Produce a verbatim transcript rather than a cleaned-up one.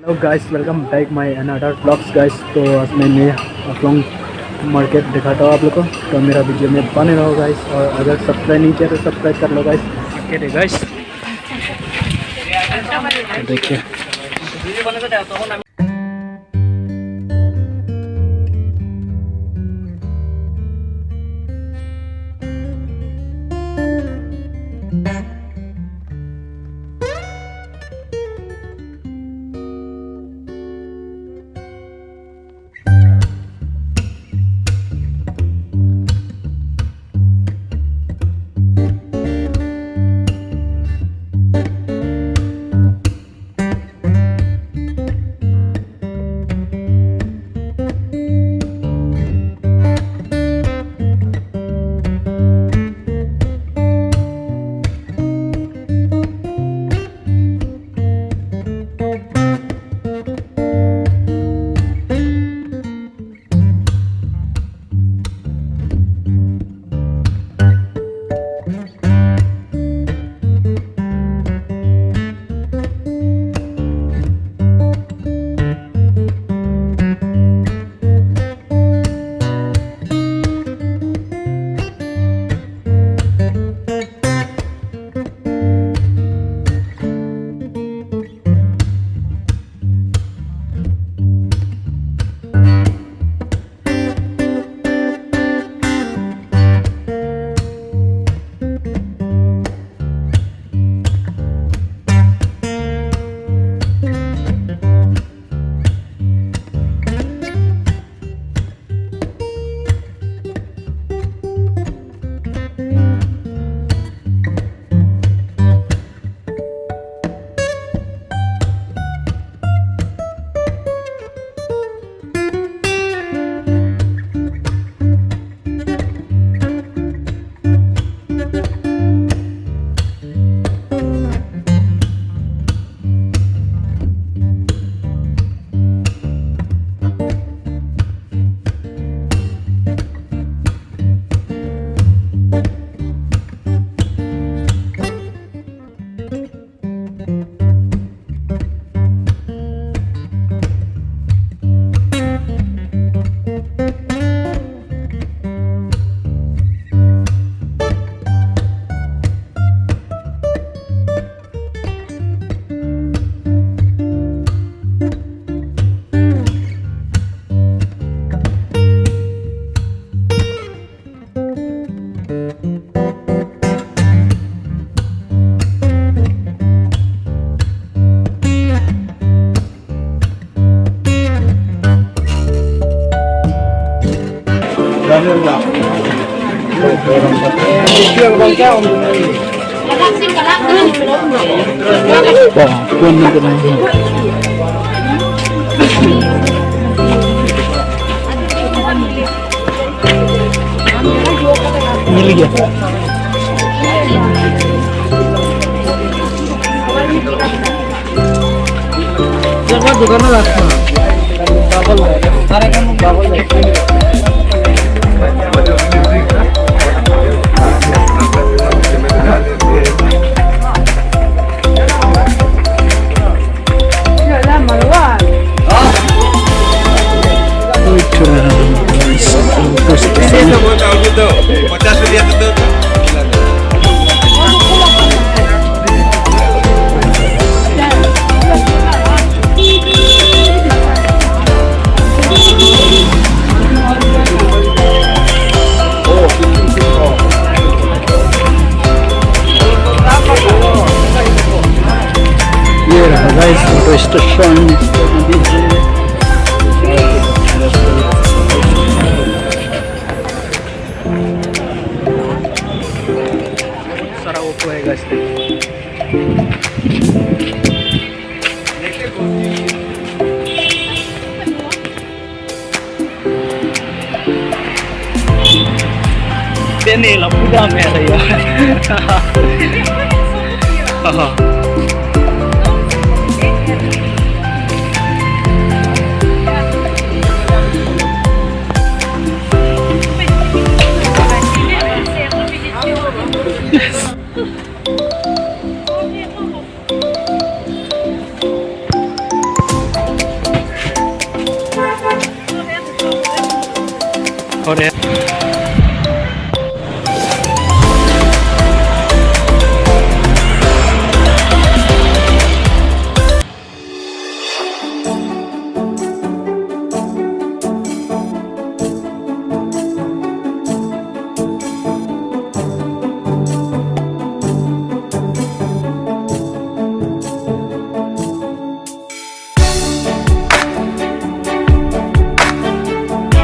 Hello guys, welcome back my another vlogs guys। तो आज मैं नया हाफलोंग मार्केट दिखाता हूँ आप लोग को, तो मेरा वीडियो में बने रहो गाइस। और अगर सब्सक्राइब नहीं किया तो सब्सक्राइब कर लो गाइस। ओके रे गाइस, देखिए। Wah, kuan na kenai. Ini lagi ya. Siapa tukang lah? ये रहा गाइस, मेट्रो स्टेशन। बहुत सारा ऑटो है guys. Pini lapu dam ya, ya. Ore.